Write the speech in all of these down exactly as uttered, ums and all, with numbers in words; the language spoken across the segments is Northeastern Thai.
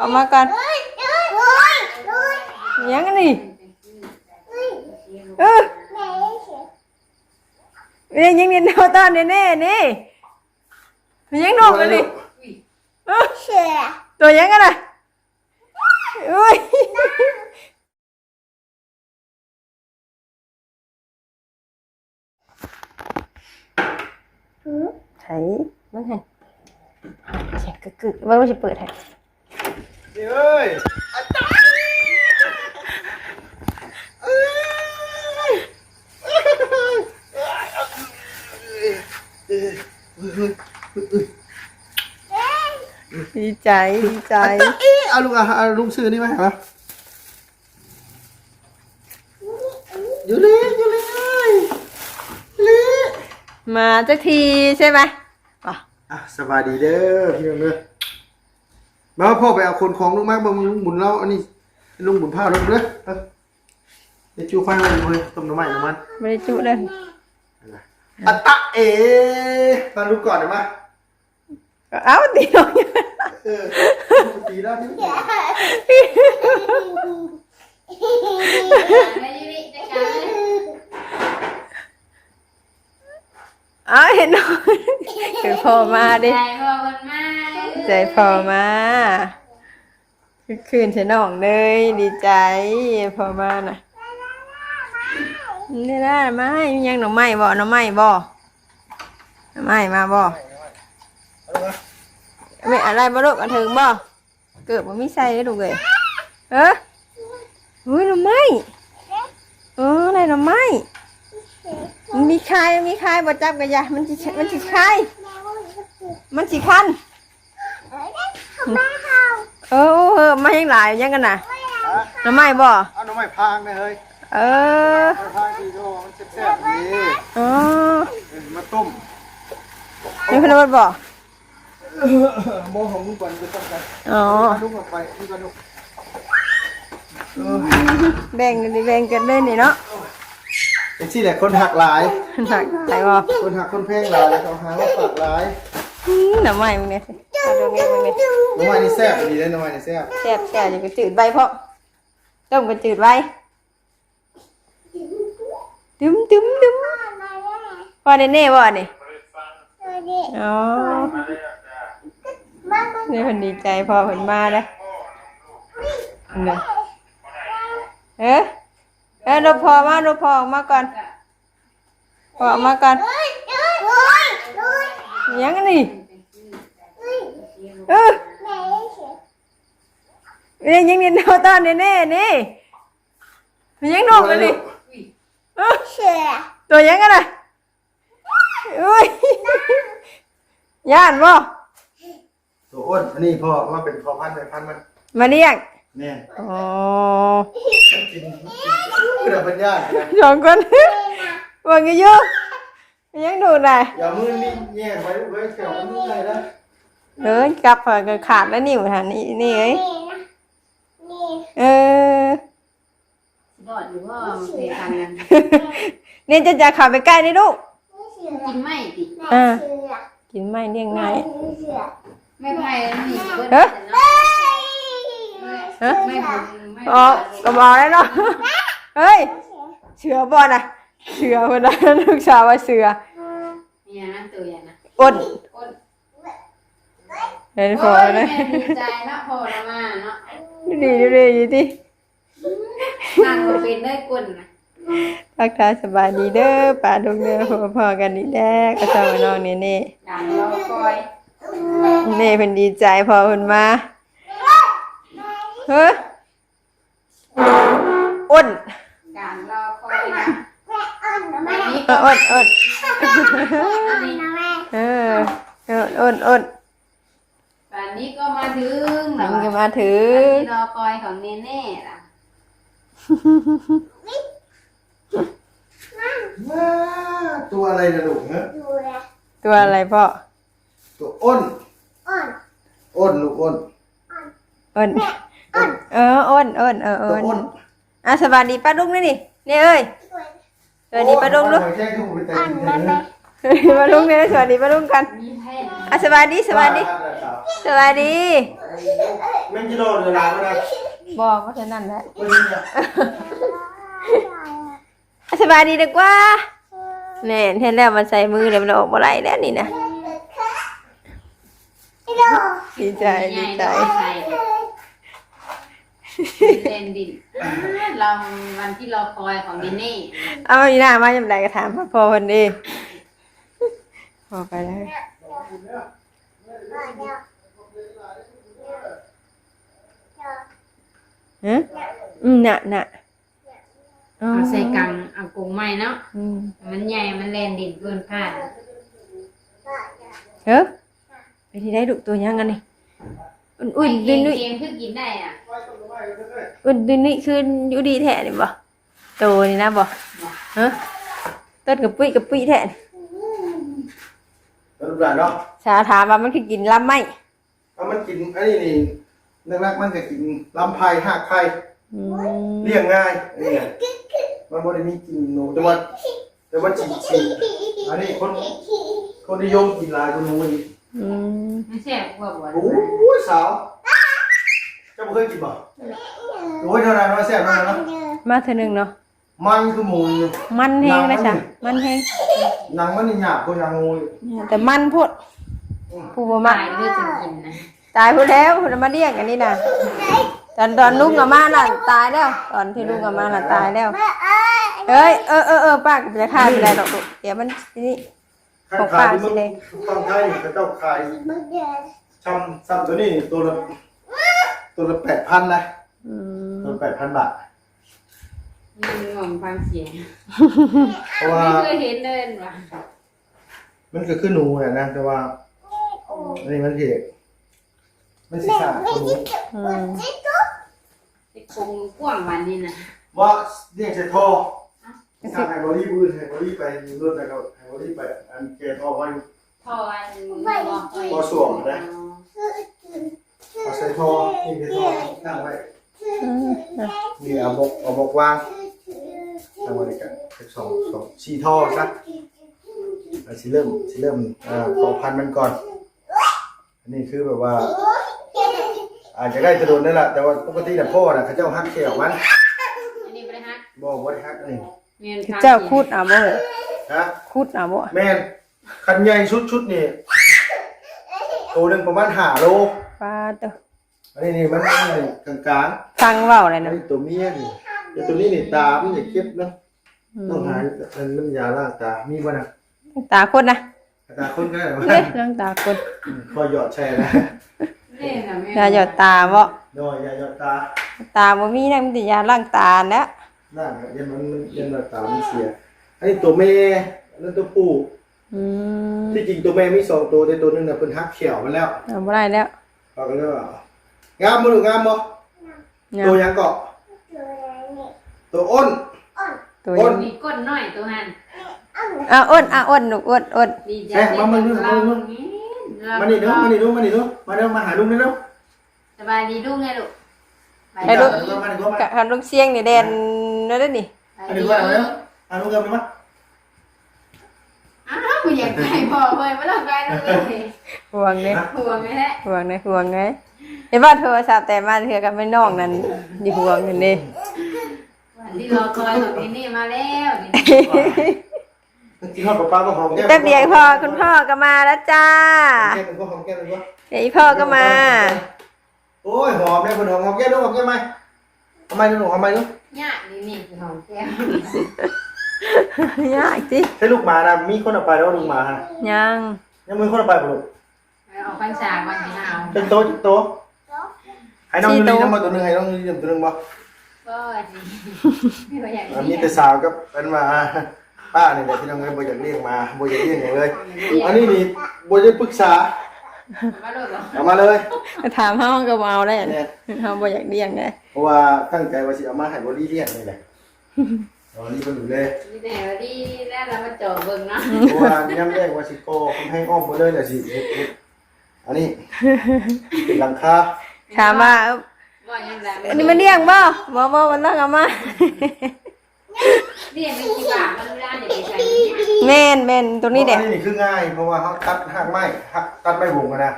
ออกมาก่อน ยังอันนี้ เออ เอ้ย ยังเรียนเอาตอนนี้แน่นี่ ยังหนุ่มเลยนี่ เออ ตัวยังกันนะ อุ้ย ไถ เบิ่งหั่น เสียงกึกๆ เบิ่งว่าสิเปิดให้ เอ้ย ดีใจ ดีใจ เอ้ย เอาลุง เอา เอาลุงซื้อนี่มาให้ปะ อยู่เลย อยู่เลย อยู่เลย มาสักทีใช่ไหม อ่ะ อ่ะ สบายดีเด้อพี่น้องเด้อ มาพ่อไปเอาคนของลูกมากเบิ่งลุงบุญเล่า อันนี้ ลุงบุญพาลงเด้อ เออ ไปจูไฟไว้เลย ต้มหน่อไม้หน่อมัน ไม่ได้จุเลย อัตตะเอ มาลุกก่อนเดี๋ยวมา เอาตีน้อง เออ ตีได้ที่ไหน เอาเห็นน้อง คือพ่อมาดิ ใจพ่อมันมา ใจพ่อมา คือคืนใส่น้องเลย ดีใจพ่อมาน่ะ นี่ล่ะ ไม้ ยังหน่อไม้บ่ หน่อไม้บ่ หน่อไม้มาบ่ ไม่อะไรบ่ลูก เอาถึงบ่ เกิดบ่มีใส่ลูกเอ้ย เออ อุ้ย หน่อไม้ เออ อะไรหน่อไม้ มันมีคาย มันมีคาย บ่จับกะยา มันสิ มันสิคาย มันสิคัน เออ เออ มาแฮงหลายยังกันน่ะ หน่อไม้บ่ เอาหน่อไม้พางเลยเฮ้ย เออ หน่อไม้พางดีโดมันแซ่บๆดี อ๋อ เออ มาต้ม นี่เพิ่นเอาบ่ บ่ของมึงก่อน จะต้องกัน อ๋อ เอาลูกออกไป มึงก่อนลูก เออ แบ่งกันดิ แบ่งกันเลยนี่เนาะ ไอ้ที่แหละคนหักหลาย หักหลายบ่ คนหักคนแพงหลาย เขาหาว่าฝากหลาย อืม หน่อไม้มึงเนี่ยสิ เอาดูนี่มึงเนี่ย หน่อไม้นี่แซ่บดีเลย หน่อไม้นี่แซ่บ แซ่บ แซ่บ อย่าไปจืดใบเพาะ ต้มก็จืดไว้ ตึมตึมตึม พ่อเนเน่บ่นี่ อ๋อ นี่เพิ่นดีใจพ่อเพิ่นมาเด้อ เออ เออ ลูกพ่อมา ลูกพ่อออกมาก่อน พ่อออกมาก่อน ยังอันนี้ เออ เอ้ย ยังเรียนเอาตอนเนเน่นี่ ยังหนุ่มเลยนี่ เออ ตัวยังกันนะ อุ้ย ย่านบ่ ตัวอ้วน อันนี้พ่อมาเป็นพ่อพันธุ์แม่พันธุ์มัน มาเลี้ยง แม่น อ๋อ มันกิน มันกินคือเดี๋ยวเพิ่นย่านนะ สองคน เบิ่งอยู่ ยังดูได้ อย่ามือนี่แย่งไว้ไว้แถวนี้เลยนะ เออ กลับไปก็ขาดแล้วนิ้วหันนี่ นี่เอ้ย เออ รอดอยู่บ่ เพทันนั้น นี่จะ จะเข้าไปใกล้นี่ลูก กินไม่ติ อ่า กินไม่เลี้ยงง่าย ไม่ไผ่มีเบิด ฮะ เนาะ ฮะ ไม่บุญไม่ อ๋อ ก็บอกแล้วเนาะ เฮ้ย เสือบ่น่ะ เสือเพิ่นน่ะ ลูกสาวว่าเสือ เนี่ยนะ ตัวใหญ่นะ อ้น อ้น เห็นพอเลย โอ้ย แม่ดีใจเนาะ พ่อเรามาเนาะ ดูดี ดูดี อยู่ติ นั่งบ่เป็นเลยก้นน่ะ ทักทายสบายดีเด้อ ป้าลุงเด้อ พบพ้อกันอีกแล้ว ก็เจ้าน้องเนเน่ การรอคอย เน่เพิ่นดีใจพอเพิ่นมา เฮ้อ อ้น การรอคอยนะ เออ อ้น อ้น เออ เออ อ้น อ้น ป่านนี้ก็มาถึง มันก็มาถึง ป่านนี้รอคอยของเนเน่ล่ะ ว้า ตัวอะไรนะลูกฮะ ตัวอะไรพ่อ ตัวอ้น อ้น อ้น ลูกอ้น อ้น เออ อ้น อ้น เออ ตัวอ้น อ้น อ่ะ สวัสดีป้าลุงด้วยนี่ นี่เอ้ย สวัสดีป้าลุงลูก โอ้ย แจ้งที่ผมไปแต่ง อ่านมาไหม สวัสดีป้าลุงเนี่ย สวัสดีป้าลุงกัน มีแพทย์ อ่ะ สวัสดี สวัสดี สวัสดี แม่งกิโลเดียวลายก็ได้ บอกว่าเท่านั้นแหละ ไม่รู้เนี่ย สบายดีดีกว่าแน่เห็นแล้วมันใส่มือแล้วมันออกบ่ได้แล้วนี่นะดีใจดีใจ เล่นดินอ่าเราวันที่รอคอยของดินนี่ เอาอีหน้ามายังไงก็ถามพ่อเพิ่นเด้พอไปแล้วฮะอืมน่ะน่ะ เอาใส่กังเอากรงไม้เนาะ อืม มันใหญ่มันแลนดินเกินคาด เฮ้ยไปที่ได้ดุตัวยังกันนี่อุ่นๆดุยนุย เกมคือกินได้อ่ะ อุ่นดุยนุยคืออยู่ดีแท้นี่บ่โตนี่นะบ่เฮ้ยต้นกระปุ้ยกระปุ้ยแท้นี่ แล้วลูกหลานเนาะ สาถามว่ามันคือกินลำไม้ เอามันกินอันนี้นี่นักๆมันก็กินลำไผ่หากไผ่ อืม เลี้ยงง่ายนี่ไงมันบ่ได้มีกินหนูแต่ว่าแต่ว่าฉีดฉีดอันนี้คนคนนิยมกินหลายกว่าหนูอีก อืม มันแสบกว่าบ่ โอ้ยสาวเจ้าบ่เคยกินบ่โอ้ยเท่านั้นว่าแซ่บเท่านั้นเนาะ มาเทื่อหนึ่งเนาะ มันคือหมู มันแฮงนะจ๊ะมันแฮง หนังมันนี่หยาบกว่าหนังหมูอีก แต่มันโพดผู้บ่ ตา มัก ยด้วยจังกินนะ ตายพุดแล้วพุดมาเลี้ยงอันนี้นะตอนตอนลุงเอามาน่ะตายแล้ว ตอนที่ลุงเอามาน่ะตายแล้วเฮ้ยเออเออเออป้าก็จะฆ่าไปได้ดอกลูกเดี๋ยวมันนี่ คันขายที่เมืองฝั่งไทยนี่เขาเจ้าขายซ้ำซ้ำตัวนี้ตัวละตัวละแปดพันนะ อืม ตัวละแปดพันบาท มันงงฟังเสียง เพราะว่า ไม่เคยเห็นเลยว่ะ มันก็คือหนูแหละนะแต่ว่าอันนี้มันเห็ดมันสีสาดหนู อืม ไอ้คงกว้างวันนี้นะ ว่าเรียกใส่ท่อสั่งไฮบอรี่ปืนไฮบอรี่ไปรถแล้วก็ไฮบอรี่ไปอันแกท่อไว้ ท่ออันนี้บอกไป ท่อส่วมนะเอาใส่ท่อนี่ใส่ท่อตั้งไว้ อืม นี่เอาบกเอาบกวางตั้งไว้กันสองสองสี่ท่อซะอันสิเริ่มสิเริ่มเอ่อพอพันธุ์มันก่อน อันนี้คือแบบว่า อาจจะได้ตะโดนนั่นแหละแต่ว่าปกติน่ะพ่อน่ะเขาเจ้าหักแขวมัน อันนี้ไม่ได้ฮัก บอกว่าได้หักอันนี้ เงิน เจ้าขุดเอาบ่เหรอ ฮะ ขุดเอาบ่ แม่นคันใหญ่สุดชุดนี่ตัวหนึ่งประมาณห้าโล ปลาตัว อันนี้นี่มันกลางกลาง ฟังเว้าอะไร ๆอัน นะ นี้ตัวเมียนี่แต่ตัวนี้นี่ตามันจะเก็บนะ อืม ต้องหาอันน้ำยาล้างตามีบ่นะ ตาคนนะ ตาคนก็ได้ เนี่ยเรื่องตาคน คอยหยอดแช่นะ เล่นอ่ะแม่ ยาหยอดตาบ่ โดยยาหยอดตา ตาบ่มีนะมีแต่ยาล้างตาแล้ว นั่นน่ะยันมันยันตามันเสียอันนี้ตัวแม่อันนั้นตัวผู้ อืม ที่จริงตัวแม่มีสองตัวแต่ตัวหนึ่งน่ะเพิ่นหักแขวมันแล้ว เอาบ่ได้แล้ว เราก็เลยว่างามบ่ลูกงามบ่ งาม ตัวหยังเกาะตัวอ้น ตัว อ้น มีก้นน้อยตัวหัน อ่ะอ้นอ่ะอ้นลูกอ้นอ้น ดีใจ เอ๊ะมามามามามา มานี่ดูมานี่ดูมานี่ดูมาเร็วมาหาลุงนี่เร็ว สบายดีลูกไงลูก ให้ลูก มานี่ดูมา กับทำลูกเสียงนี่แดนนั่นนี่ อันนี้ว่าอะไรนะอันนี้ก็มา อ้าวผู้ใหญ่ไปบอกเลยไม่ต้องไปลูกเลย ห่วงเลย ห่วงเลยแหละ ห่วงเลยห่วงเลยเห็นว่าโทรศัพท์แต่มาเถื่อกับไม่น้องนั่นอยู่ห่วงกันนี่ วันที่รอคอยของที่นี่มาแล้วนี่ กินข้าวปลาปลาก็หอมแก้ม แป๊บเดียวพ่อคุณพ่อก็มาแล้วจ้า แก้มก็หอมแก้มเลยว่า เดี๋ยวอีพ่อก็มา โอ้ยหอมเลยคนหอมหอมแก้มดูหอมแก้มไหมทำไมดูหอมไหมดู ยากนี่นี่คือหอมแก้ม ยากจิ ใช่ลูกหมานะมีคนเอาไปแล้วลูกหมาฮะ ยัง ยังมีคนเอาไปปะลูก ออกพรรษาวันที่ห้า เป็นโตะเป็นโตะให้น้องยูริน้ำมาตัวหนึ่งให้น้องยูริตัวหนึ่งบ่ ก็ดีไม่อยาก อ่ะมีแต่สาวกับเป็นมาป้าเนี่ยแหละที่น้องเอ้ยบ่อยากเลี้ยงมาบ่อยากเลี้ยงอย่างเลย อันนี้นี่บ่ได้ปรึกษา มาโดดหรอ เอามาเลย ถามเฮาก็บ่เอาได้ เนี่ย เฮาบ่อยากเลี้ยงได้ เพราะว่าตั้งใจว่าสิเอามาให้บอดี้เลี้ยงนี่แหละบอดี้มันดูเลย มีแต่ดีแล้วเรามาจอบเบิ่งเนาะ เพราะว่าย้ำแรกว่าสิก่อกำแพงอ้อมไปเลยแหละสิเฮ็ดเฮ็ดอันนี้เป็นหลังคา ถามว่า ว่ายังไง อันนี้มันเลี้ยงบ่บ่บ่มันต้องเอามา เรียกไม่กี่บาทมันไม่ได้เดี๋ยวไปใส่ แม่นแม่นตัวนี้แหละ อันนี้นี่คือง่ายเพราะว่าเขาตัดหากไม้หักตัดไม้วงกันนะ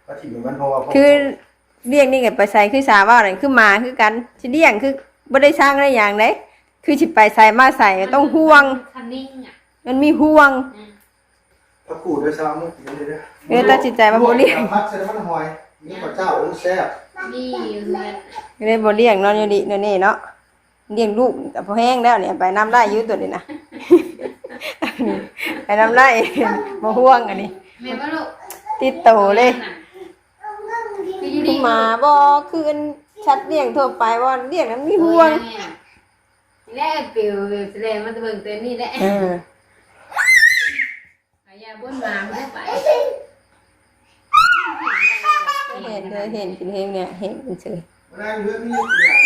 ก็ถิ่มมันเพราะว่า คือ เลี้ยงนี่ก็ไปใส่คือสาว่านั่นคือหมาคือกัน สิเลี้ยงคือบ่ได้สร้างได้หยังเด้ คือสิไปใส่มาใส่ก็ต้องห่วง คันนิ่งอ่ะ มันมีห่วง อืม ผักกูดด้วยซ้ำ กินเลยเด้อ เออ ตัดสินใจว่าบ่เลี้ยง ลวกกับผัดใส่น้ำมันหอย มีข้าวเจ้า โอ้ แซ่บ นี่อยู่เฮือน เลยบ่เลี้ยงเนาะ อยู่นี่ เดี๋ยวนี้เนาะ เลี้ยงลูกก็พอแห้งแล้วเนี่ย ไปนำได้อยู่ตัวนี้นะ ไปนำได้ บ่ห่วงอันนี้ แม่นบ่ลูก ติดโตเลย คืออยู่ดี คือหมาบ่ คืออันสัตว์เลี้ยงทั่วไปบ่ เลี้ยงแล้วมีห่วง โอ้ย แม่ นี่แหละปิวแสดงมาแต่เบิ่งเต็มนี่แหละ เออ เอายาบ้วนหมามันไป เห็นเลย เห็นกินเฮงเนี่ย เห็นกินเฉย มานั่งเรื่องนี้อย่าง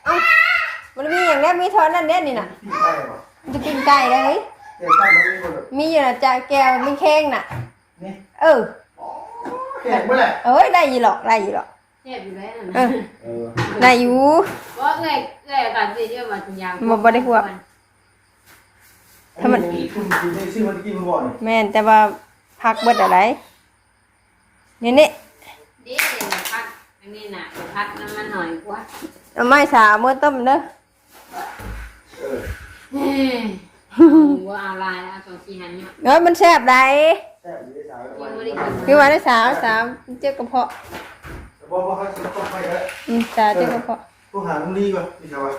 เอ้า มันมีอย่างนี้ มีเท่านั้นเนี่ยนี่น่ะ ปิ้งไก่เหรอ มันจะปิ้งไก่ได้เฮ้ย เดี๋ยวตั้งมาเองก่อนเหรอ มีอยู่นะจ๊ะ แก้วมีแข้งน่ะ นี่ เออ แข้งเมื่อไหร่ เอ้ย ได้อยู่หรอก ได้อยู่หรอก แซ่บอยู่แล้วนั่น เออ น่ะ เออ ได้อยู่ บ่เอื้อย เอื้อยก่อนสิเชื่อว่าสิยาว บ่ บ่ได้พวก ถ้ามัน อันนี้คุณกินได้ซื้อมาตะกี้มันบ่อน แม่น แต่ว่าผักเบิดอะไร นี่ นี่ เด้ ผัก อันนี้น่ะ ผักน้ำมันหน่อยกว่า เอาไม้สาวเอามือต้มเด้อ เออ เฮ้ย บ่เอาหลาย เอาสองสี่หันเนาะ เอ้ย มันแซ่บใด แซ่บอยู่ได้สาว ยังบ่ได้กิน คือว่าได้สาว สาวเจ็บกระเพาะ แต่บอกว่าเขาสิต้มไปแล้ว อืม สาวเจ็บกระเพาะ ผู้หาลุงลีก่อน พี่สาวอะ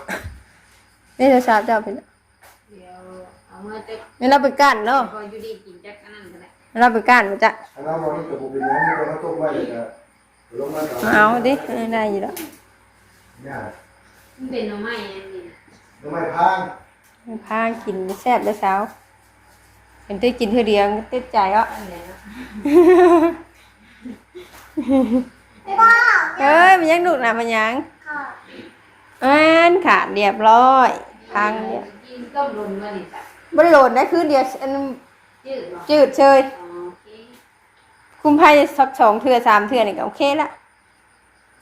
นี่โทรศัพท์เจ้าเป็น เดี๋ยวเอามาจัก นี่เราไปกั้นเนาะ พออยู่ดีกินจักอันนั้นก็ได้ เราไปกั้นมาจ้ะ อันนั้นบอกนี่ก็บ่เป็นหยัง นี่ก็มาต้มไว้เลยจ้ะ เอาดิ เออ ได้อยู่ดอก ยาก มันเป็นหน่อไม้อันนี้นะ หน่อไม้พาง หน่อไม้พางกินแซ่บเด้อสาว เห็นได้กินเทื่อเดียวติดใจอ่ะ อันไหนเนาะ เอ้ย มันยังดุนะ มันยัง อันขาดเรียบร้อย พังเรียบ กินต้มลมมานี่จ้ะ บ่ได้โหลดนะ คืนเดียว อัน จืดบ่ จืดเชย อ๋อ โอเค คุมไพ่สักสองเทื่อสามเทื่อนี่ก็โอเคละ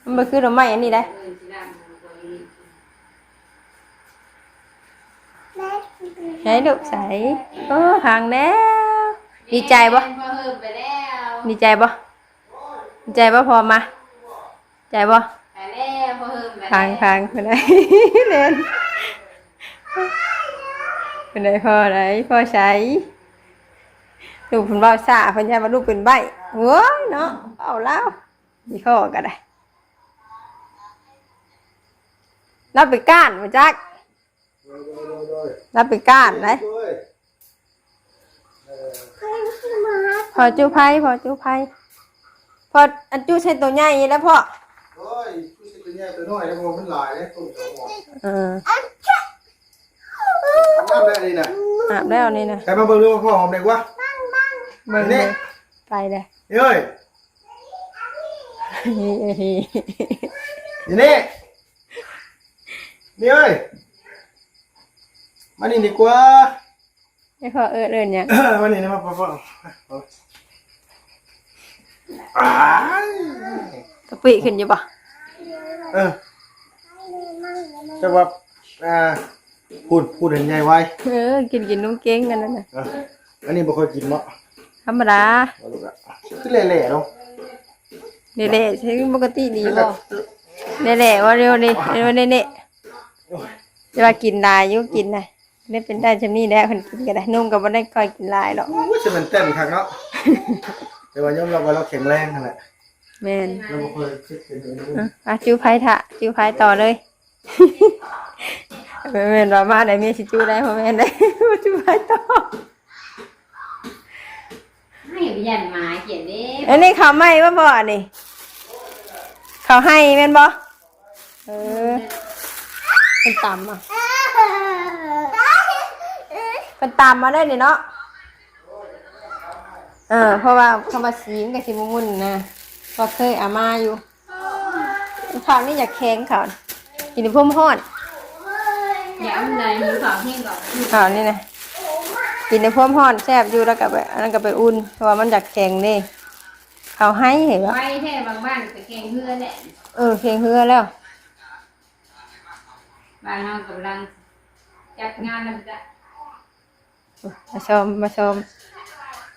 มันบ่คือดอกไม้อันนี้ได้ เออ สิล้างมือก่อนนี่ ใช้ลูกใส โอ้ พังแล้ว ดีใจบ่ แม่น พอเฮิมไปแล้ว ดีใจบ่ ดีใจบ่ พอมา ใจบ่ ไปแล้ว พอเฮิมไป พัง แล้ว พัง ไปไหน เล่น ไปไหน พ่อไหน พ่อใส ลูกเพิ่นเว้าซ่า เพิ่นย่านว่าลูกเป็นใบ้ โว้ยเนาะ เอาแล้ว มีข้อก็ได้ เราไปก้านมาจัก โดย โดย โดย โดย เราไปก้านเลย โดย เออ พอจุไพ พอจุไพ พออันจุใส่ตัวใหญ่แล้วพ่อ โอ้ย จุใส่ตัวใหญ่ตัวน้อยแล้ว เพราะมันหลายแล้ว ตัวเดียวหมด เออ อาบน้ำได้นี่นะ อาบแล้วนี่นะ ใครมาเบิ่งดูว่าพ่อหอมได้วะ เบิ่ง นี่ เลย ไปเลย นี่เอ้ย นี่เอ้ย นี่นี่ นี่เอ้ย มานี่ดีกว่า ให้พ่อเอิ้น เอิ้นหยัง มานี่นะ มาพ่อ พ่อ อ้าย กะปิขึ้นอยู่บ่ เออ แต่ว่า อ่า พูด พูดให้ใหญ่ไว้ เออ กิน กินนมเก้งกันนั่นน่ะ อ่ะ อันนี้บ่ค่อยกินเนาะ ธรรมดา เอาลูกอะ คือแหล่ๆเนาะ แหล่ๆ ใช่ปกติดีบ่ แหล่ๆ ว่าเร็วนี่ เร็วนี่นี่ โอ้ย แต่ว่ากินหลายอยู่ กินนะ ได้เป็นได้จำนี่แหละ เพิ่นกินก็ได้ นมก็บ่ได้ค่อยกินหลายหรอก โอ้ย จะเป็นเต้นคักเนาะ แต่ว่ายอมรับว่าเราแข็งแรงนั่นแหละ แม่น เราบ่ค่อยคิดเป็นตัวเอง อ่ะ อ่ะ จูไพถ่ะ จูไพต่อเลย แม่นว่ามาได้เมียสิจูได้ บ่แม่นได้ จูไพต่อ ให้ไปยันหมาเขียนเด้ อันนี้เขาไม่ว่าบ่อันนี้ เขาให้แม่นบ่ เออ เป็นตำอ่ะ เป็นตำมาได้นี่เนาะ เออ เพราะว่าคำว่าสีมันก็สิบ่มุ่นนะ ก็เคยเอามาอยู่ ผักนี่อยากแข็งเขา กินในพวมฮ้อน อย่าเอาอะไรหิวข้าวแห้งก่อน ข้าวนี่นะ กินในพวมฮ้อนแซ่บอยู่ แล้วก็ไป อันนั้นก็ไปอุ่น เพราะว่ามันอยากแข็งเด้ เขาให้เห็นปะ ไว้แท้บางบ้านก็แข่งเฮือแหละ เออ แข่งเฮือแล้ว บ้านเฮากำลังจัดงานแล้วจ้ะ มาชม มาชม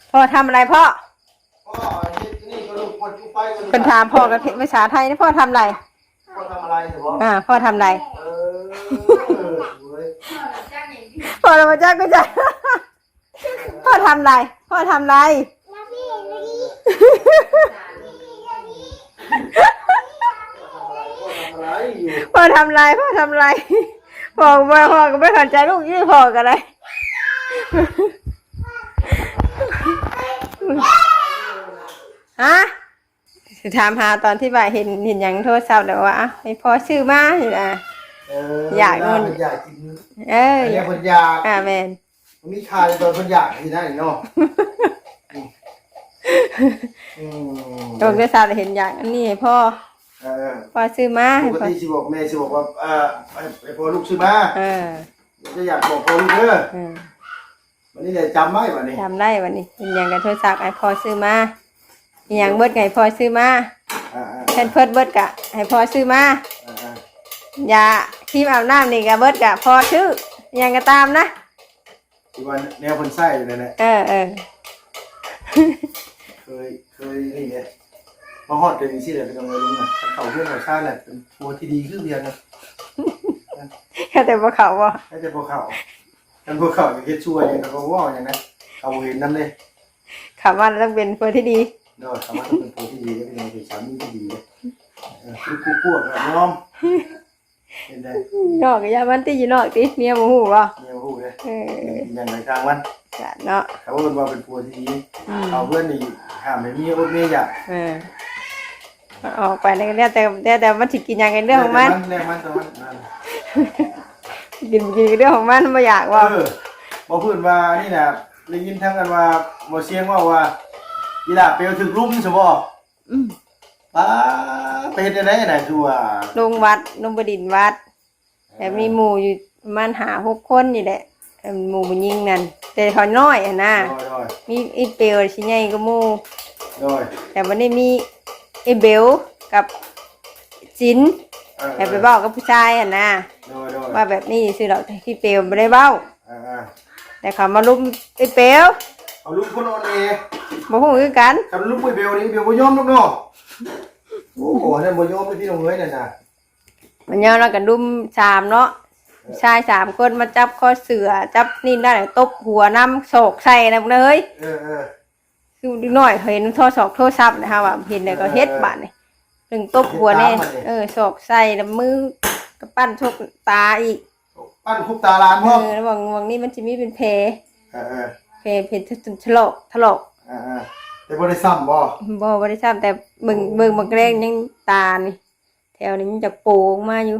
พ่อทำอะไรพ่อ พ่อเฮ็ดนี่กระดูก เพิ่นถามพ่อกับภาษาไทยนี่ "พ่อทำอะไร?" พ่อทำอะไรเหรอ? อ่า "พ่อทำอะไร?" เออ เว้ย พ่อทำมาจากก็จะ "พ่อทำอะไร? พ่อทำอะไร?" ทำอะไรอยู่? "พ่อทำอะไร? พ่อทำอะไร?" พ่อก็บ่ พ่อก็บ่เข้าใจลูก ยี่พ่อก็ได้ ฮะ สิถามหาตอนที่ว่าเห็น เห็นหยังโทรศัพท์แล้วว่า "อ้าว ให้พ่อซื้อมา" นี่นะ เออ อยาก เวลา มัน มันอยากกิน เออ อันนี้มันอยาก อ่า แม่น มันมีค่าในตอนมันอยากนี่นะเนาะ อืม อืม โทรศัพท์แล้วเห็นอยากอันนี้ให้พ่อ เออ พ่อซื้อมา ปกติสิบอกแม่สิบอกว่า เออ ให้ ให้พ่อลูกซื้อมา เออ จะอยากบอกพ่อลูกเด้อ เออ วันนี้ได้จำไว้บัดนี้ จำได้บัดนี้ เป็นหยังกับโทรศัพท์ให้พ่อซื้อมา อีหยังเบิดก็ให้พ่อซื้อมา อ่าๆๆ แพมเพิร์สเบิดก็ให้พ่อซื้อมา อ่าๆ ยาครีมอาบน้ำนี่ก็เบิดก็พ่อซื้อ อีหยังก็ตามนะ ที่ว่าแนวเพิ่นใช้อยู่นั่นแหละ เออ เออ เคย เคยนี่ไง มาฮอดกันจังซี่แหละ เป็นจังได๋ลุงน่ะ คันเข้าเฮือนเข้าซานแหละ เป็นผัวที่ดีคือเวียงนะ แค่แต่บ่เข้าบ่ แค่แต่บ่เข้า คันบ่เข้าก็เฮ็ดชั่วหยังก็บ่เว้าหยังนะ เขาบ่เห็นนำเด้ เข้ามาแล้วต้องเป็นผัวที่ดี โดย เข้ามาต้องเป็นผัวที่ดีเด้ เป็นสามีที่ดีเด้ เออ คือกูกลัวก็ยอม เป็นได๋ นอกก็อย่ามันติ อยู่นอกติ เมียบ่ฮู้บ่ เมียบ่ฮู้เด้ เออ เป็นหยังไงช่างมัน จ้ะเนาะ เขาเอิ้นว่าเป็นผัวที่ดี อืม เข้าเฮือนนี่ห้ามให้เมียอดเมียอยาก เออ มันออกไปแล้วก็แล้วแต่ แล้วแต่มันสิกินหยังก็เรื่องของมัน แล้วแต่มัน แล้วมัน แต่มัน นั่น กินบ่กินก็เรื่องของมัน บ่อยากเว้า เออ บ่พื้นว่านี่น่ะ ได้ยินทั้งกันว่า บ่เสียงเว้าว่า อีหล่าเปลวถึกลุมซะบ่ อืม ป๊า ไปเฮ็ดจั่งใดน่ะ คือว่า ลงวัด ลงไปดินวัด เออ แล้วมีหมู่อยู่ประมาณห้าหกคนนี่แหละ เอิ่ม หมู่ผู้หญิงนั่น แต่เขาน้อยหั้นนะ โดย โดย มีอีเปลวสิใหญ่กว่าหมู่ โดย แต่บัดนี้มีอีเบลกับจิน เออ แล้วไปเว้ากับผู้ชายหั้นนะ โดย โดย ว่าแบบนี้ซื่อดอก แต่อีเปลวบ่ได้เว้า เออ เออ แต่เขามาลุมอีเปลว เอาลุมคนอ่อนแอ บ่ฮู้คือกัน คันลุมอีเปลวนี่ อีเปลวบ่ยอมดอกเนาะ โอ้โห อันนั้นบ่ยอมเลยพี่น้องเอ้ยนั่นน่ะ มันยอมแล้วก็ลุมสามเนาะ เออ ชายสามคนมาจับคอเสื้อ จับนี่นั่น ตบหัวนำ ศอกใส่นะพวกนั้นเฮ้ย เออ เออ คือเด็กน้อยเห็นโทรศัพท์ โทรศัพท์นะฮะ ว่าเห็นแล้วก็เฮ็ด เออ บาดนี่ เพิ่งตบหัวแน่ เฮ็ดตามบาดนี่ เออ ศอกใส่แล้วมือกำปั้นชกตาอีก ปั้นคุบตาหลานพร้อม เออ แล้วหว่าง หว่างนี้มันสิมีเป็นแผล เออ เออ แผล แผลถลอก ถลอก เออ เออ แต่บ่ได้ซ้ำบ่ บ่ บ่ได้ซ้ำ แต่เบิ่ง โอ้ เบิ่งบักแรงยังตานี่ แถวนี้มันจะโป่งมาอยู่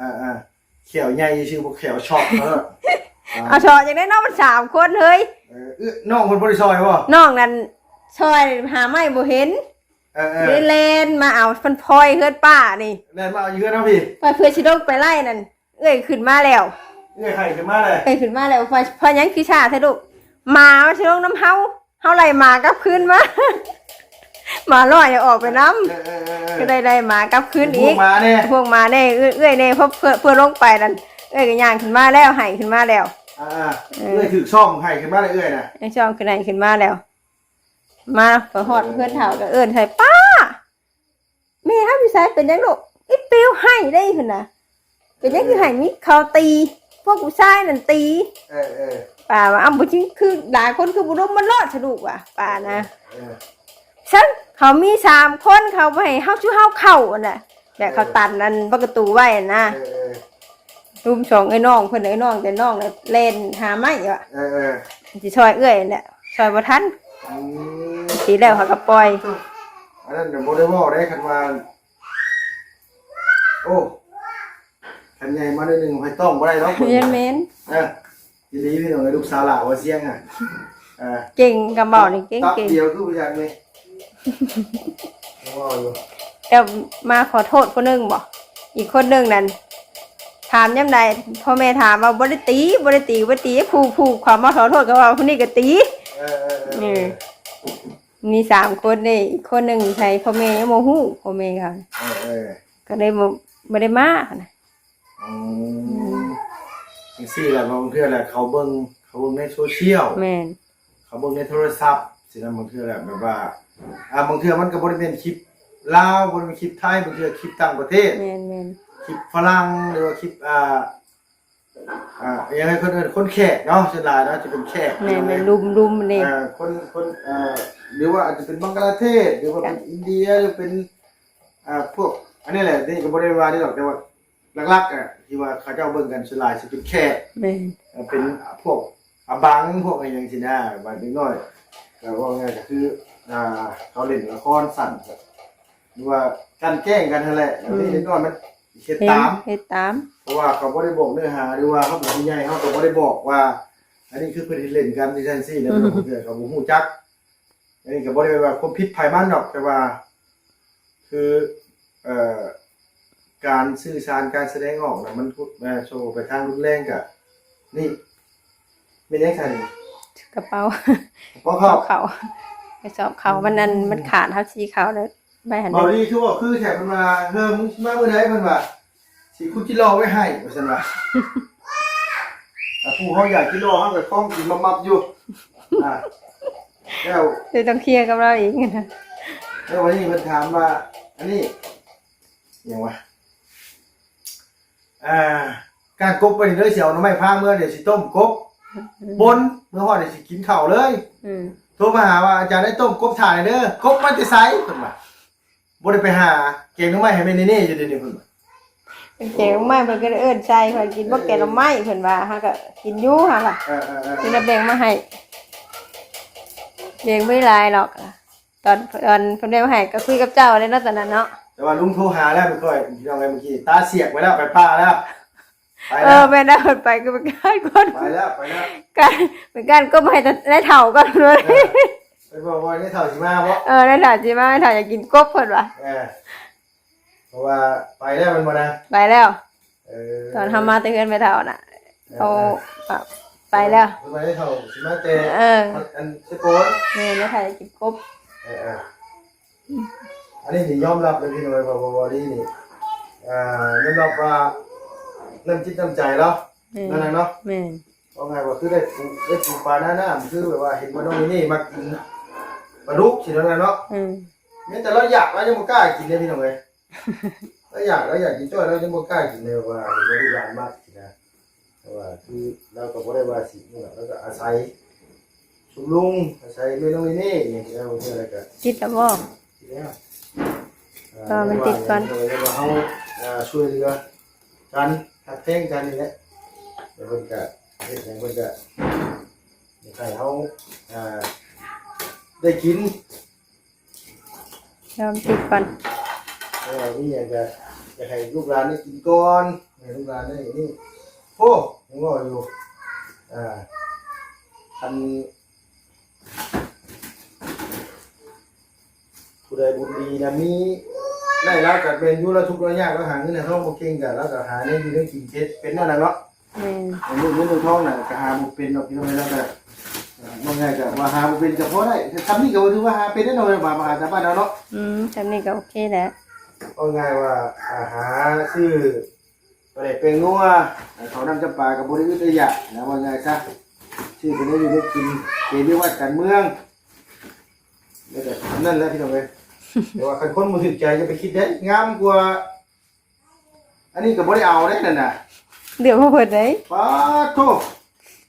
อ่าๆ แข้วใหญ่ซื่อบ่ แข้วช็อตเด้อ เอาช็อตจั่งใด๋เนาะ มันสามคนเฮ้ย เออ เอื้อ น้องเพิ่นบ่ได้ซอยบ่ น้องนั่นซอยหาไม้บ่เห็น เออๆ เลยแล่นมาเอา เพิ่นพลอยเฮือนป้านี่ แล่นมาเอาอยู่เฮือนเฮาพี้ ไปเพื่อสิลงไปไล่นั่น เอื้อยขึ้นมาแล้ว เอื้อยไห้ขึ้นมาเลย เอื้อยขึ้นมาแล้ว พอ พอหยังคือช้าแท้ลูก หมาว่าสิลงนำเฮา เฮาไล่หมากลับคืนมา หมาน้อยออกไปนำ เออๆๆๆ ก็ได้ ได้หมากลับคืนอีก พวกหมาแน่ พวกหมาแน่ เอื้อย เอื้อยแน่ เพราะเพื่อ เพื่อลงไปนั่น เอื้อยก็ย่างขึ้นมาแล้ว ไห้ขึ้นมาแล้ว อ่าๆ เออ เอื้อยถืกซ่อมไห้ขึ้นมาเลยเอื้อยน่ะ ไอ้ซ่อมขึ้นไห้ขึ้นมาแล้ว มาพอฮอดเฮือนเฒ่าก็เอิ้นใส่ "ป้า แม่เฮาอยู่ไส เป็นหยังลูก อีเปลวไห้ได้" หั่นน่ะ เป็นหยังคือไห้ มีเขาตี พวกผู้ชายนั่นตี เออๆ ป้าว่า "อ้าว บ่จริง คือหลายคนคือบ่ลงมาลอดสะดุกว่ะ" ป้านะ เออ ซึ่งเขามีสามคน เขาบ่ให้เฮา ชุเฮาเข้าหั่นน่ะ แบบเขาตันอันประตูไว้หั่นนะ เออๆ ลุมสองไอ้น้องเพิ่น ไอ้น้องแต่น้องน่ะแล่นหาไม้ว่ะ เออๆ สิซอยเอื้อยนั่นแหละ ซอยบ่ทัน อืม ทีแล้วเขาก็ปล่อย อันนั้นน่ะบ่ได้เว้าได้ คันว่า โอ้ คันใหญ่มาหน่อยหนึ่ง ไผต้องบ่ได้เนาะ แม่นๆ เออ อีหลีพี่น้องเอ้ย ลูกสาวหล่าว่าเสียงอ่ะ เออ เก่ง กำเบานี่เก่งๆ ตับเดียวคือบ่อยากเลย เว้าอยู่ แต่มาขอโทษคนหนึ่งบ่ อีกคนหนึ่งนั่น ถามยามใด พ่อแม่ถามว่า "บ่ได้ตี บ่ได้ตี บ่ได้ตี" ผู้ ผู้เขามาขอโทษก็ว่า "ผู้นี้ก็ตี" เออๆๆ เออ มีสามคนเด้ อีกคนหนึ่งอยู่ไส พ่อแม่ยังบ่ฮู้ พ่อแม่เขา เออๆ ก็เลยบ่ บ่ได้มานะ อืม จังซี่แหละ บางเทื่อแหละ เขาเบิ่ง เขาเบิ่งในโซเชียล แม่น เขาเบิ่งในโทรศัพท์ สินะ บางเทื่อแหละ แบบว่า อ่า บางเทื่อมันก็บ่ได้แม่นคลิปลาว บ่ได้แม่นคลิปไทย บางเทื่อคลิปต่างประเทศ แม่นๆ คลิปฝรั่ง หรือว่าคลิป อ่า อ่า อิหยังให้คนอื่น คนแขกเนาะ ส่วนหลายเนาะ จะเป็นแขก แม่นๆ ลุมๆ นี่ อ่า คน คน อ่า หรือว่าอาจจะเป็นบังกลาเทศ หรือว่าเป็น จ้ะ อินเดีย หรือเป็น อ่า พวก อันนี้แหละ นี่ก็บ่ได้ว่าได้ดอก แต่ว่าหลักๆ อ่ะ ที่ว่าเขาเจ้าเบิ่งกันส่วนหลายสิเป็นแขก แม่น เอ่อ เป็นพวกอะบัง พวกอะหยังซี้นะ บาดเด็กน้อย ก็ว่าง่ายก็คือ อ่า เขาเล่นละครสั้น หรือว่ากลั่นแกล้งกันนั่นแหละ แล้วนี่ อืม เด็กน้อยมันเฮ็ด เห็น ตาม เฮ็ดตาม เพราะว่าเขาบ่ได้บอกเนื้อหา หรือว่าเขาเป็นผู้ใหญ่ เขาก็บ่ได้บอกว่า อันนี้คือเพิ่นเฮ็ดเล่นกันจั่งซั่นซี้นะ อืม บางเทื่อเขาบ่ฮู้จัก อันนี้ก็บ่ได้ว่าความผิดไผมันดอก แต่ว่า คือ เอ่อ การสื่อสาร การแสดงออกน่ะ มันพุด เอ่อ โชว์ไปทางรุนแรงกะ นี่ แม่นหยังซั่น กระเป๋า กระเป๋าข้าว ข้าว ไปสอบข้าว มันนั่น อืม มันขาด เฮาสีข้าวแล้ว ใบหัน เบาดีคือว่าคือแท้ เพิ่นว่า "เฮ้อ มึงสิมามื้อใด" เพิ่นว่า "สิขุดจิหล่อไว้ให้" ว่าซั่นว่า "ถ้าผู้เฮาอยากจิหล่อ เฮาก็คล้องกินมับๆ อยู่" อ่า แล้ว เดี๋ยวต้องเคลียร์กับเราอีกนะ แล้ววันนี้เพิ่นถามว่า อันนี้ หยังวะ อ่า "ก้านกบไปนี่เด้อ สิเอาหน่อไม้พาเมือ เดี๋ยวสิต้มกบ อืม ป่น เมือฮอดเดี๋ยวสิกินข้าวเลย" อืม โทรมาหาว่า "อาจารย์ได้ต้มกบถ่าให้เด้อ" "กบมาแต่ไส" เพิ่นว่า "บ่ได้ไปหา แกงหน่อไม้ให้แม่เนเน่อยู่เดี๋ยวนี้" เพิ่นว่า เป็นแกงหน่อไม้ เพิ่นก็เอิ้นใส่ เพิ่นกินบ่ เออ แกงหน่อไม้ เพิ่นว่า เฮาก็กินอยู่ เฮาว่า เออ เออ เออ เพิ่นก็แบ่งมาให้ แบ่งบ่หลายหรอก ตอน ตอนเพิ่นแบ่งมาให้ก็คุยกับเจ้าเลยเนาะ ตอนนั้นเนาะ แต่ว่าลุงโทรหาแล้ว ไม่ค่อย พี่น้องเอ้ย เมื่อกี้ตาเสียกไปแล้ว ไปป่าแล้ว ไป เอ แล้ว อ แม่นแล้ว เพิ่นไปก็เป็นการคน ไปแล้ว ไปแล้ว การ เป็นการก็มาให้แต่ได้เฒ่าก่อนเลย เออ ไปบอกว่าได้เฒ่าสิมาบ่ เออ ได้เฒ่าสิมา ได้เฒ่าอยากกินกบเพิ่นว่า เออ เพราะว่าไปแล้วแม่นบ่นะ ไปแล้ว เออ ตอนเฮามาแต่เฮือนแม่เฒ่าน่ะ เออ เขา เออ แบบ ไปแล้ว เพิ่นว่าได้เฒ่าสิมาแต่ เออ อันเซโปน แม่น ได้เฒ่าอยากกินกบ เออ เออ อันนี้นี่ยอมรับเลยพี่น้อง ว่า ว่า ว่าดีนี่ อ่า ยอมรับว่าน้ำจิตน้ำใจเนาะ แม่น นั่นน่ะเนาะ แม่น ว่าไงว่าคือได้ปู ได้ปูปลาหน้าน้ำ คือแบบว่าเห็นว่าน้องนี่มากินปลาดุกสิเนาะ อืม แม้แต่เราอยาก เรายังบ่กล้ากินเลยพี่น้องเอ้ย เราอยาก เราอยากกินจ้อย เรายังบ่กล้ากินเลย ว่าเราได้ยานมากสินะ แต่ว่าคือเราก็บ่ได้ว่าสินี่หรอก เราก็อาศัยชุมนุม อาศัยแม่น้องนี่นี่ นี่ แล้วเพื่ออะไรก็ ติดแล้วบ่ ติดแล้ว อ่า ก็มันติดก่อน เรียกว่าเฮา อ่า ช่วยเหลือกัน ฮักแพงกันนี่แหละ แล้วเพิ่นก็เฮ็ดหยังเพิ่นก็อยากให้เฮา อ่า ได้กิน ยอมติดก่อน เออ มีหยังก็อยากให้ลูกหลานได้กินก่อน ให้ลูกหลานได้นี่ โอ้ ยังว่าอยู่ อ่า คันผู้ใดบุญดีนะ มี ได้แล้วก็เป็นอยู่แล้ว ทุกข์แล้วยากแล้ว หาเงินหาทองบ่เก่งก็ แล้วก็หาได้อยู่ได้กินเฮ็ดเป็นนั่นน่ะเนาะ แม่น ลูกเงินลูกทองน่ะก็หาบ่เป็นดอกพี่น้อง แล้วก็ ว่าไงก็ว่าหาบ่เป็นก็พอได้ แต่ทำนี่ก็ถือว่าหาเป็นได้เนาะ บาปมหาสาบานเอาเนาะ อืม ทำนี่ก็โอเคแหละ ว่าไงว่า อ่า หาซื้อปลาแดกแป้งนัว เขาวน้ำจำปาก็บ่ได้อึดได้อยากนะ ว่าไงซะ ซื้อไปได้อยู่ได้กิน เกณฑ์เรียกว่าการเมือง แล้วก็นั่นแหละพี่น้องเอ้ย แต่ว่าคันคนบ่ถือใจจะไปคิดได้ งามกว่า อันนี้ก็บ่ได้เอาเด้นั่นน่ะ เดี๋ยวมาเพิ่นได้ ป๊าดโธ่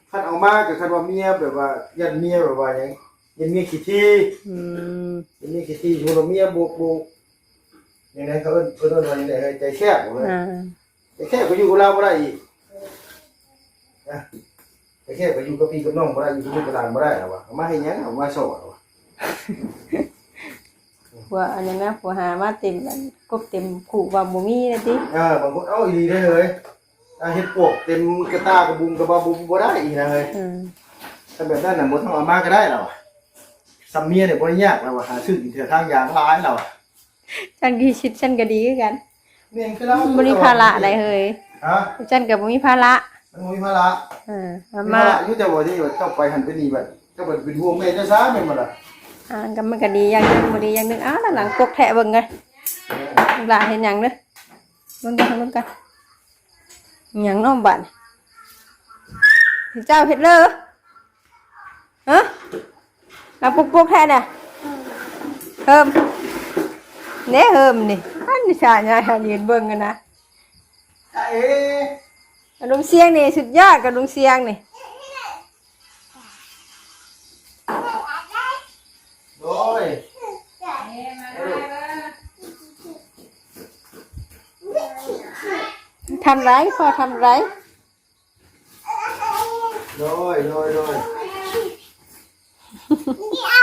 คันเอามาก็คันว่าเมียแบบว่า ย่านเมียแบบว่าหยัง ย่านเมียขี้ถี่ อืม ย่านเมียขี้ถี่ สมมุติว่าเมียบ่ บ่ จั่งใด๋เขาเอิ้น เพิ่นเอิ้นว่าจั่งใด๋ ใจแคบบ่เว้ย อ่า ใจแคบก็อยู่กับลาวบ่ได้อีก นะ ใจแคบก็อยู่กับพี่กับน้องบ่ได้ อยู่กับลูกกับหลานบ่ได้แล้ววะ เอามาให้หยัง เอามาซ่อแล้ววะ ผัวอันนั้นนะ ผัวหามาเต็มอัน กบเต็มคุว่าบ่มีนะติ เออ บางคน เอ้า อีหลีเด้อเฮ้ย อ่า เห็ดปวกเต็มกระตากระบุงกระบาบุงบ่ได้อีกนะเฮ้ย อืม ถ้าแบบนั้นน่ะบ่ต้องเอามาก็ได้แล้วอะ ซำเมียเนี่ยบ่ได้ยากแล้วอะ หาซื้อกินเทื่อทางยางหลายแล้วอะ ฉันก็คิด ฉันก็ดีคือกัน แม่นคือลาว บ่มีภาระใดเฮ้ย ฮะ ฉันก็บ่มีภาระ มันบ่มีภาระ เออ เอา มี มา ภาระอยู่แต่ว่าที่เจ้าไปหั่นไปนี่บัด เจ้าไปเป็นห่วงแม่เจ้าซะแม่นบ่ล่ะ อ่า ก็มันก็ดีอย่างหนึ่ง บ่ดีอย่างหนึ่ง อ้าว หลังปกแทะเบิ่งไง หลานเห็นหยังเด้อ เบิ่งกัน เบิ่งกัน หยังน้องบัด เจ้าเฮ็ดเลย ฮะ หลังปกๆ แท้เนี่ย เฮิม เด้เฮิมนี่ อันนี้ชาญายืนเบิ่งกันนะ เอ๊ะ กระดุมเสียงนี่สุดยอด กระดุมเสียงนี่ โดย ทำไร พ่อทำไร โดย โดย โดย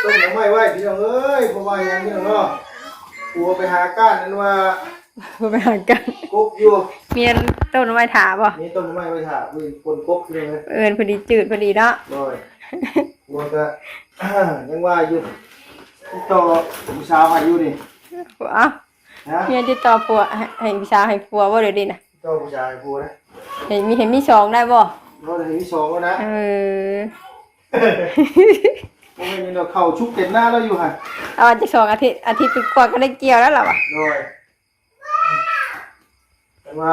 ต้มหน่อไม้ไว้พี่น้องเอ้ย เพราะว่าหยังพี่น้องเนาะ ผัวไปหาก้านนั้นว่า ไปหากัน กบอยู่ เมียนต้นไม้ถาบ่ มีต้นไม้ไว้ถา มีคนกบอยู่เลย เอิ้นพอดีจืดพอดีเนาะ โดย ผัวก็ ยังว่าอยู่ ติดต่อผู้สาวให้อยู่นี่ เอ้า นะ เมียติดต่อผัว ให้ ให้ผู้สาวให้ผัวบ่เดี๋ยวนี้นะ เจ้าผู้ชายพูดนะ เห็นมี เห็นมีสองได้บ่ เราจะเห็นมีสองแล้วนะ เออ โอ้ย นี่เราเข้าชุกเต็มหน้าแล้วอยู่หั่น เอาจักสองอาทิตย์ อาทิตย์กว่าก็ได้เกี่ยวแล้วล่ะวะ โดย แต่ว่า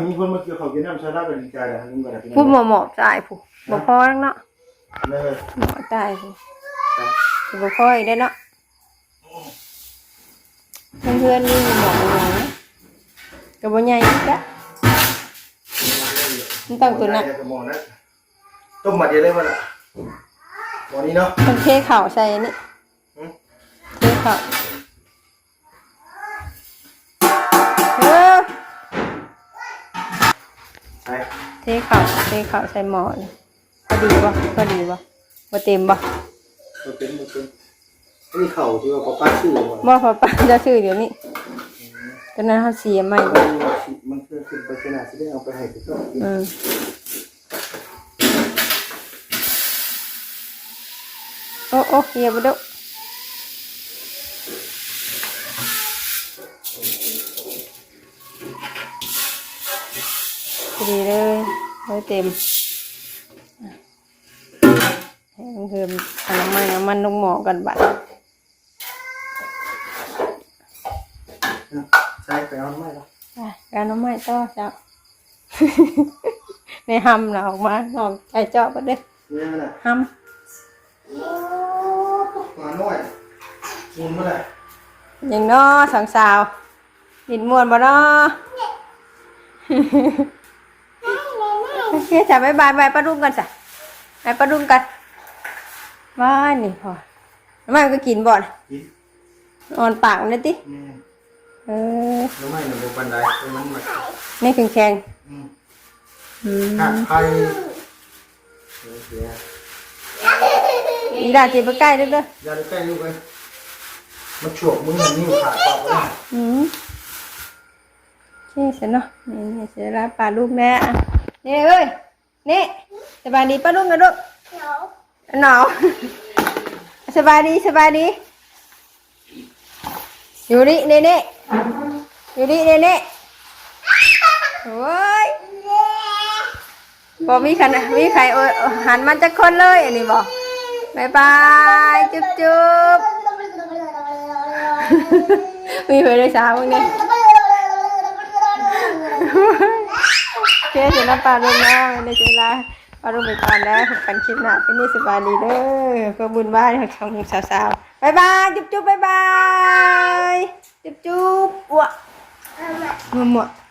มีคนมาเกี่ยวเขาเกี่ยวน้ำใช้ลาบเป็นดีใจเลยครับลุงกันนะพี่น้อง พูดหมอหมอบตายผู้ บ่พอแล้วเนาะ เออ หมอตายผู้ ครับ บ่พออีกได้เนาะ เพื่อนๆนี่หมอหมอนะก็บ่ใหญ่อีกละ มันต้องตัวนั้น หมอนะ ต้มมาเดียวได้ป่ะล่ะ หมอนี้เนาะ ต้องเทข้าวใส่นี่ หืม เทข้าว เออ ใส่ เทข้าว เทข้าวใส่หม้อนี่ พอดีบ่ พอดีบ่ บ่เต็มบ่ บ่เต็ม บ่เต็ม นี่ข้าวที่ว่าป้าซื้อบ่ บ่ ป้าจะซื้อเดี๋ยวนี้ ตอนนั้นเขาเสียใหม่บ่ มันคือขึ้นไปขนาดที่ได้เอาไปให้ไปก่อน อืม โอ้ โอ้ เฮียบ่ดุ พอดีเลย ไว้เต็ม ให้มันเพิ่มเอาน้ำมัน น้ำมันลงหม้อกันบัด ใส่ไปเอาน้ำมันก่อน อ่ะ การน้ำมันต่อเจ้า ในหำนะออกมา ลองใส่เจาะก็ได้ เนี่ยนะ หำ มาหน่อย มุนมาเลย ยังน้อสองสาว ดินม่วนบ่น้อ โอเคจ้ะ บ๊ายบาย บายป้ารุ่งกันจ้ะ ไปป้ารุ่งกัน ว่านี่พอ น้ำมันก็กินบ่อน กิน อ่อนปากมันเลยติ แม่น เออ น้ำมันน่ะบ่ปานใด แต่มันมา นี่แข็งๆ อืม อืม หักไข่ เดี๋ยวเสีย อีหล่าสิไปใกล้เด้อ อย่าไปใกล้ลูกเลย มันฉวกมือมันนิ้วขาดเปล่าเลย อืม โอเคเสร็จเนาะ นี่ นี่เสร็จแล้วปลาลูกแม่ อ่ะ นี่เอ้ย นี่ สบายดีป้าลุงนะลูก หนาว สบายดี สบายดี อยู่นี่ นี่ นี่ อยู่นี่ นี่ นี่ โอ้ย บ่มีคัน มีใคร โอ้ย หันมาจักคนเลย อันนี้บ่ บ๊ายบาย จุ๊บจุ๊บ มีเผยด้วยสาวพวกนี้ โอเค เสร็จแล้วป้าลุงเนาะ ในเวลาป้าลุงไปก่อนแล้ว พบกันคลิปหน้า คลิปนี้สบายดีเด้อ ก็บุญบ้านของสาวๆ บ๊ายบาย จุ๊บจุ๊บ บ๊ายบาย จุ๊บจุ๊บ อ้วก มั่วๆ